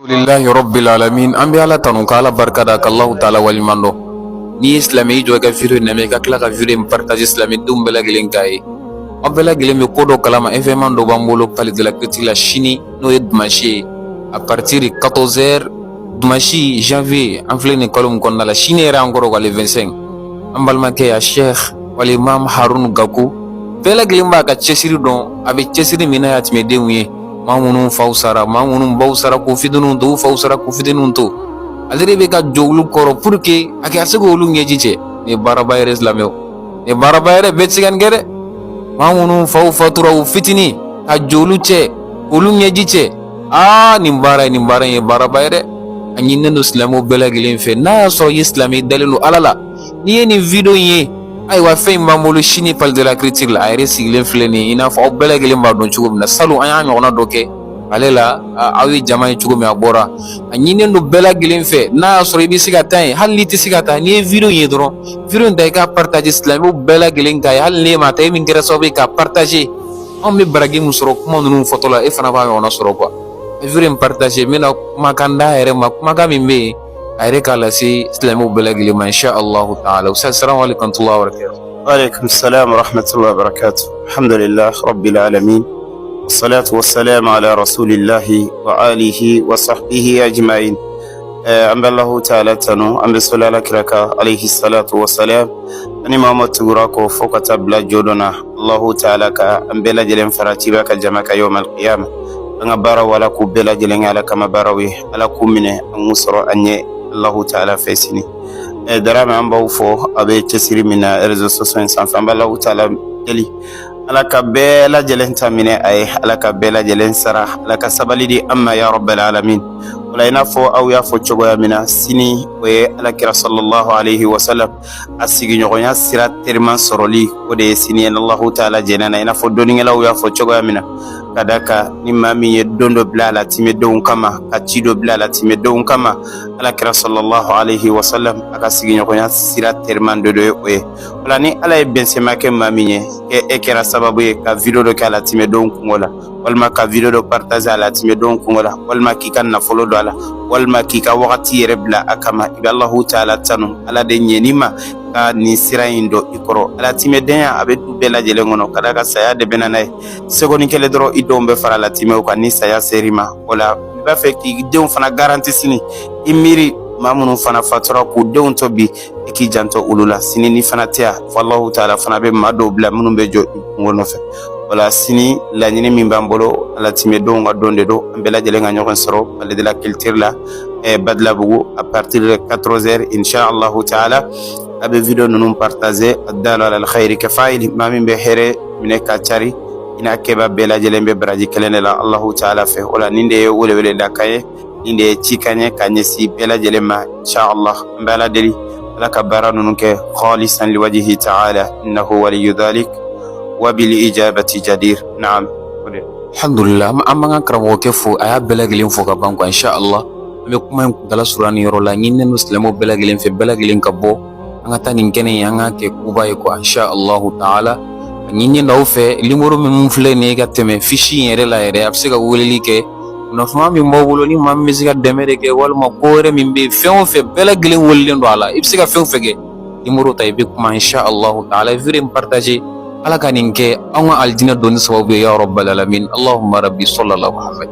Alhamdulillahi rabbil alamin. An bɛ Ala tanu ka Ala barika da, ka Allahu taala waliman dɔn. N'i ye silamɛ, i jɔ i ka video in lamɛn, i ka tila ka video in partager silamɛdenw bɛɛ lajɛlen k'a ye. Aw bɛɛ lajɛlen bɛ ko dɔ kalama, événement dɔ b'an bolo Palais de la Culture la sini, n'o ye dimanche ye, à partir de 14 heures, dimanche janvier. An filɛ nin kalo min kɔnɔna la, sini yɛrɛ encore quoi, le 25. An balimakɛ ya Cheikh wali Imam Harun Gaku, bɛɛ lajɛlen b'a ka cɛsiri dɔn. A bɛ cɛsiri min na yatimɛdenw ye, maa minnu faw sara, maa minnu baw sara k'u fitininw to, u faw sara k'u fitininw to, ale de bɛ ka jɔ olu kɔrɔ pour que a ka se k'olu ɲɛji cɛ. Nin ye baaraba yɛrɛ, silamɛw, nin ye baaraba yɛrɛ, bɛɛ tɛ se ka nin kɛ dɛ. Maa minnu faw fatura u fitinin, ka jɔ olu cɛ k'olu ɲɛji cɛ, aa, nin baara in ye baaraba ye dɛ. A ɲininen don silamɛw bɛɛ lajɛlen fɛ, n'a y'a sɔrɔ i ye silamɛ, i dalen don Ala la, n'i ye nin video in ye, ayiwa, fɛn in b'an bolo sini Palais de la Culture la. A yɛrɛ sigilen filɛ nin ye, i n'a fɔ aw bɛɛ lajɛlen b'a dɔn cogo min na. Salon an y'a ɲɔgɔnna dɔ kɛ ale la, aw ye jama ye cogo min, a bɔra. A ɲininen don bɛɛ lajɛlen fɛ, n'a y'a sɔrɔ i bɛ se ka taa yen, hali n'i tɛ se ka taa, n'i ye video in ye dɔrɔn, video in ta, i k'a partager silamɛw bɛɛ lajɛlen k'a ye. Hali n'e ma taa, e min kɛra sababu ye k'a partager, anw bɛ baraji min sɔrɔ kuma ninnu fɔtɔ la, e fana b'a ɲɔgɔnna sɔrɔ quoi. Video in partager. N bɛna kumakan d'a yɛrɛ ma, kumakan min bɛ yen, a yɛrɛ k'a lase silamɛw bɛɛ lajɛlen ma, insha Allahu taala. Assalamu alaikum warahmatullahi wabarakatuh. وعليكم السلام ورحمة الله وبركاته. الحمد لله رب العالمين، والصلاة والسلام على رسول الله وآله وصحبه أجمعين. An bɛ Allahu taala tanu, an bɛ sɔli ala kira kan alayhi salatu wasalam, ani maa ma tugura kɔ fo ka taa bila jodon na. Allahu taala ka an bɛɛ lajɛlen fara ciba ka jama ka yawm alqiyama. An ka baaraw, Ala k'u bɛɛ lajɛlen kɛ Ala kama baaraw ye, Ala k'u minɛ, an k'u sɔrɔ an ɲɛ Allahu taala fɛ sini. Darame, an b'aw fɔ a bɛ cɛsiri min na réseaux sociaux in sanfɛ. An bɛ Allahu taala deli, Ala ka bɛɛ lajɛlen ta minɛ a ye, Ala ka bɛɛ lajɛlen sara, Ala ka sabali di an ma ya rabbal alamin. O la, i n'a fɔ aw y'a fɔ cogoya min na, sini o ye alakira sallallahu alaihi wasallam a sigiɲɔgɔnya sira teriman sɔrɔli, o de ye sini ye, n'Allahu taala jɛnɛ na, i n'a fɔ dɔnnikɛlaw y'a fɔ cogoya min na. Ka da kan ni maa min ye don dɔ bila a la timɛdenw kama, ka ci dɔ bila a la timɛdenw kama, alakira sallallahu alaihi wasallam a ka sigiɲɔgɔnya sira teriman dɔ ye o ye. O la, ni Ala ye bɛnsɛma kɛ maa min ye, e kɛra sababu ye ka video dɔ kɛ a la timɛdenw kungo la, walima ka video dɔ partager a la timɛdenw kungo la, walima k'i ka nafolo don a la, walima k'i ka wagati yɛrɛ bila a kama, i bɛ Allahu taala tanu, Ala de ɲɛn'i ma ka nin sira in dɔn i kɔrɔ. Ala timɛdenya a bɛ du bɛɛ lajɛlen kɔnɔ, ka d'a kan saya de bɛ na n'a ye. Sekonin kelen dɔrɔn, i denw bɛ fara latimɛw kan ni saya ser'i ma. O la, i b'a fɛ k'i denw fana garanti sini, i miiri maa minnu fana fatura k'u denw to bi, i k'i janto olu la sini. Ni fana tɛ yan fo Allahu taala fana bɛ maa dɔw bila minnu bɛ jɔ i kungo nɔfɛ. O la, sini laɲini min b'an bolo, ala timɛdenw ka don de don, an bɛɛ lajɛlen ka ɲɔgɔn sɔrɔ Palais de la Culture la, Badlabugu, à partir de 14 heures, insha Allahu taala. A bɛ video ninnu partager. Addalu ala alkhairi kafaili. Maa min bɛ hɛrɛ minɛ ka cari, i n'a kɛba bɛɛ lajɛlen bɛ baraji kelen de la Allahu taala fɛ. O la, nin de ye welewele da kan ye, nin de ye cikan ye ka ɲɛsin bɛɛ lajɛlen ma, insha Allah. An bɛ Ala deli, Ala ka baara ninnu kɛ khalisan liwajhihi taala, innahu waliyu dhalik wa bil ijabati jadir. Naam, o de. Alhamdulillah, an b'an ka karamɔgɔkɛ fo, a y'a bɛɛ lajɛlen fo ka ban quoi. Insha Allah, an bɛ kuma in kuntala surunya nin yɔrɔ la. Ɲininen don silamɛw bɛɛ lajɛlen fɛ, bɛɛ lajɛlen ka bɔ, an ka taa nin kɛnɛ in, an k'a kɛ koba ye quoi, insha Allahu taala. A ɲininen don aw fɛ, nimoro minnu filɛ nin ye ka tɛmɛ fiche in yɛrɛ la yɛrɛ, a bɛ se ka weleli kɛ. Kunnafoniya min b'aw bolo, ni maa min bɛ se ka dɛmɛ de kɛ, walima ko wɛrɛ min bɛ yen, fɛn o fɛn, bɛɛ lajɛlen welelen don a la. I bɛ se ka fɛn o fɛn kɛ, nimoro ta, i bɛ kuma, insha Allahu taala. Video in partager. Ala ka nin kɛ an ka alijinɛ donni sababu ye, ya rabbal alamin. Allahumma rabbi sallallahu Muhammad.